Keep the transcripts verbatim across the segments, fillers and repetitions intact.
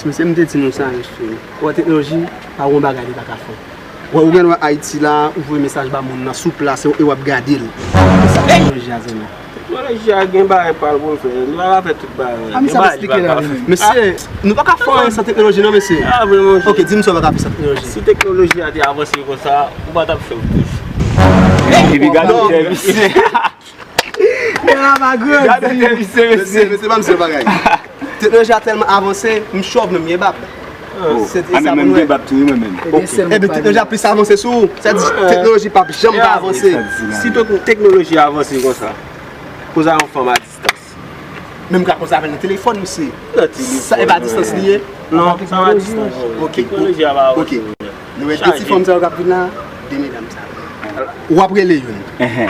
Mesye, m te di nou sa, mesye. Ou wè, teknoloji pa yon bagay li pa ka fè. Ou wè, ou gen wè Ayiti la, ou voye mesaj ba moun nan sou plas e w ap gade l. Se sa teknoloji a, zanmi. Teknoloji a gen bagay pa l pou l fè. Li pa ka fè tout bagay. A, men sa m esplike la, men. Mesye, nou pa ka fè anyen san teknoloji, non, mesye. A, vre, monchè. Ok, di m sa w pa ka fè san teknoloji. Si teknoloji a te avanse konsa, ou pa t ap fè w touche. Epi gade tè visye. Gade tè visye, mesye. Mesye, mesye, ban m di yon bagay. Teknoloji a tèlman avanse, m chòv menm gen bab. Se, e sa pou nou wè. Epi teknoloji a plis avanse sou ou. Sa di, teknoloji p ap janm pa avanse. Si teknoloji a avanse konsa, koze a yon fanm a distans. Men m ka koze avè l nan telefòn, mesye. Sa e pa distans li ye? Non, sa pa distans. Ok, teknoloji a pa avanse. Ok. Nou wè de ti fanm sa yo k ap vin la, de medam sa yo. W ap rele youn,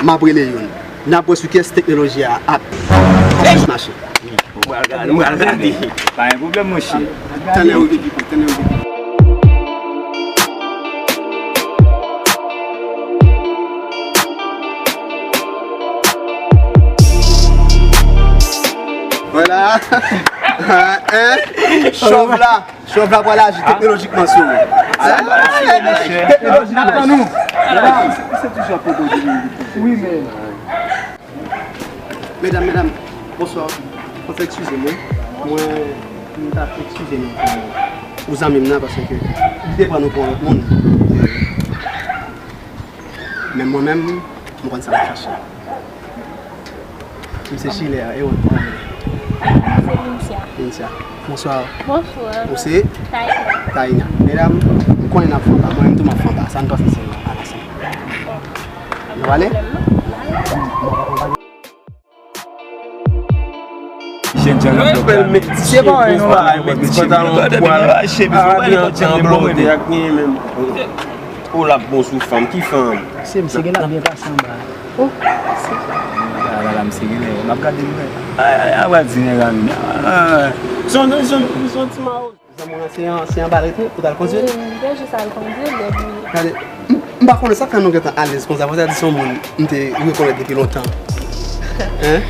m ap rele youn. N ap wè sou kiyès teknoloji a ap, ap plis mache. M pral gade, m pral gade. Pa gen pwoblèm, monchè. Tann lè yo vin, tann lè yo vin. Vwala. Hein? Chòv la. Chòv la pral aji teknolojikman sou ou. Teknolojikman. N ap tann ou. Medam, medam, bonswa. Fòk eskize m, wi. Mwen, m t ap eskize nou pou, pou zanmi m nan, paske li te pran nou pou yon lòt moun. Men mwen menm, m konn sa m ap chache. M se Chilè a, e ou? Se Lintia. Lintia. Bonswa. Bonswa. Ou se? Taina. Taina. Medam, m konnen n ap fè anba. Mwen menm tou m ap fè anba. Sa n panse se yon avanse. Nou ale? Jèn jan ap fè l met ti chemiz, pa met ti pantalon pwal, pa gen anpil anpil ak li menm. O, l ap bon sou fanm. Ki fanm? Se misye gen l ap byen pase anba. O, mèsi. Ala la, misye gen lè. M ap gade l, wè. Ay, ay, ay, w a di nèg a vini. Ay, ay. Se yon, se yon, se yon ti mawo. Zanmi w lan se an, se anba l rete, ou t al kondwi l? Wi, m te jis al kondwi l, epi. Gade, m, m pa konnen sa k fè nou gentan alèz konsa, fò sa di se yon moun m te rekonèt depi lontan. Hein?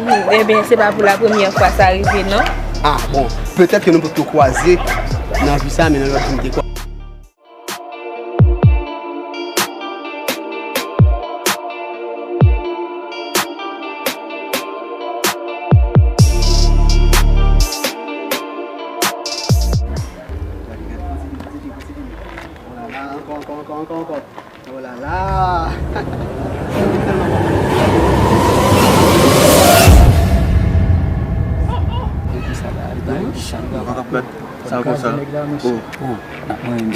Wi, ebyen, se pa pou la premyè fwa sa rive, non. Ah, bon, petèt ke nou potko kwaze nan vi sa, men nan lòt vi m te kwaze. Oh là là, ankò, ankò, ankò, ankò, ankò. Oh là là. Sa konsa. Oh, oh.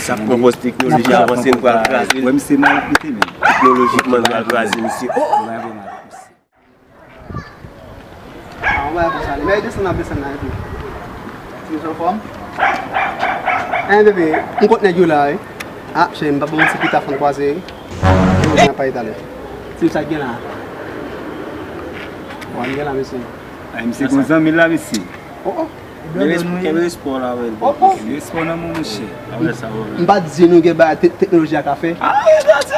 Sa pran pòz teknoloji avanse, n pral kraze l. Wè misye mal mete men. Teknolojikman, n pral kraze misye. Oh! Ah, on va apre sa. Men desann ap desann la, epi. Ti mesye anfòm? Hein, bebe, m kont nèg yo la, wi. Ah, cheri, m pa bon ti pita fon kwaze, wi. Yo, gen apay talè. Ti sa gen la. Wa gen la, mesye. Ay, misye gon zanmi la, mesye. Oh, oh. Kenbe respè w la, wè. Oh, oh. Respè w nan men w, monchè. M pa t di nou gen bagay te-, teknoloji a ka fè. Ah,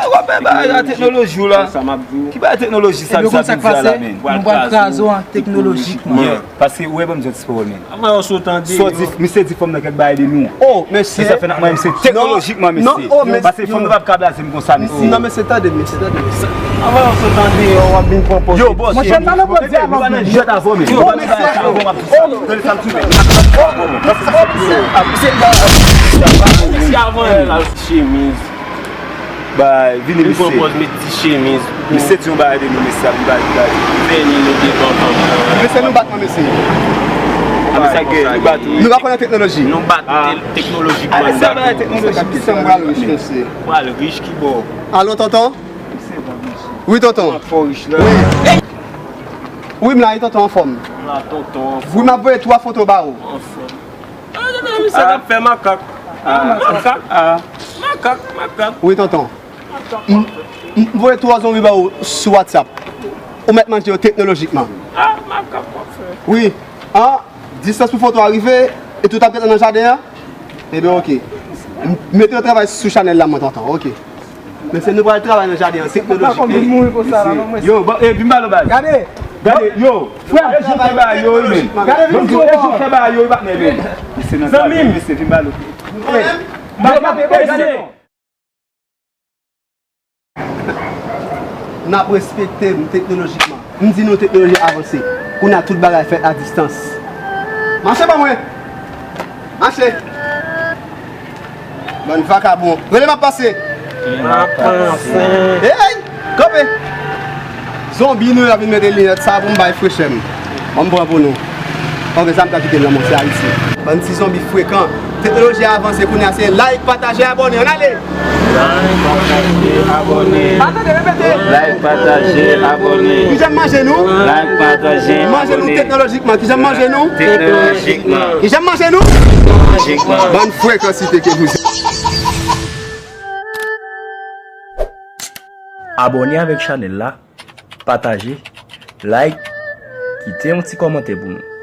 w ap fè bagay la, teknoloji w la. Sa m ap di w. Ki bagay teknoloji sa, sa vin di a la, men? Nou pral kraze w an teknolojikman. Yeah, paske ou wè, ban m di w ti pawòl, men. Sa w di, misye di fanm nan kèk bagay de nou. Oh, mesye. Se sa fè n ap manyen misye teknolojikman, mesye. Paske fanm nan p ap ka blaze m konsa, mesye. Non, mesye, tande, mesye, tande, mesye. Avan w sot andeyò, w ap vin pran pòz. Yo, bòs. Monchè, talè w pral di avan. Jwèt avè w, men. Bon, mesye. Tande sa m di w, men. Mesye, avan l al sou chemiz. Bay, vini, mesye. Li pran pòz met ti chemiz. Misye di yon bagay de nou, mesye, ap di bagay, bagay. Vini, nou devan kanpe. Mesye, nou bat mwen, mesye. Mesye, nou bat, wi. Nou pa konnen teknoloji. Nou bat tel teknolojikman. Alè, sa bagay teknoloji, ki sa m pral rich, mesye. Pral rich ki bò? Alo, tonton? Wi, tonton. Wi. Wi, m la, e tonton anfòm. Wi, m ap voye twa foto ba ou. Misye k ap fè makak. Makak. Makak, makak. Wi, tonton. M, m voye twa zonbi ba ou sou WhatsApp. Ou mèt manje yo teknolojikman. Ah, makak w ap fè. Wi. Ah, distans pou foto a rive, e tout ap gentan nan jaden an? Ebyen, ok. M, mete yo travay sou chanèl la, mwen, tonton. Ok. Mesye, nou pral travay nan jaden an, teknolojik. Yo, bon, e, vin ba nou baz. Gade. Gade, yo. Frè m. E jou fè bagay yo, wi, men. Gade videyo. E jou fè bagay yo, wi, patnè, men. Zanmi m. Mesye, vin ba nou. N ap respekte m teknolojikman. M di nou teknoloji avanse. Kounye a tout bagay fèt a distans. Mache ban mwen. Mache. Bann vakabon. Rele m ap pase. M ap pase. Hey! Kanpe! Zonbi nou yo ap vin mete linèt sa pou m bay frechè m. Ban m pran pou nou. Ok, sa m ka kite l nan men w, se Ayiti. Bann ti zonbi frekan. Teknoloji a avanse kounye a, se like, pataje, abòne. Ann ale! Like, pataje, abòne. Pa tande, repete. Like, pataje, abòne. Kijan m manje nou? Like, pataje, abòne. Manje nou teknolojikman. Kijan m manje nou? Teknolojikman. Kijan m manje nou? Teknolojikman. Bann frekansite ke vous êtes. Abòne avèk chanèl la, pataje, like, kite yon ti kòmantè pou nou.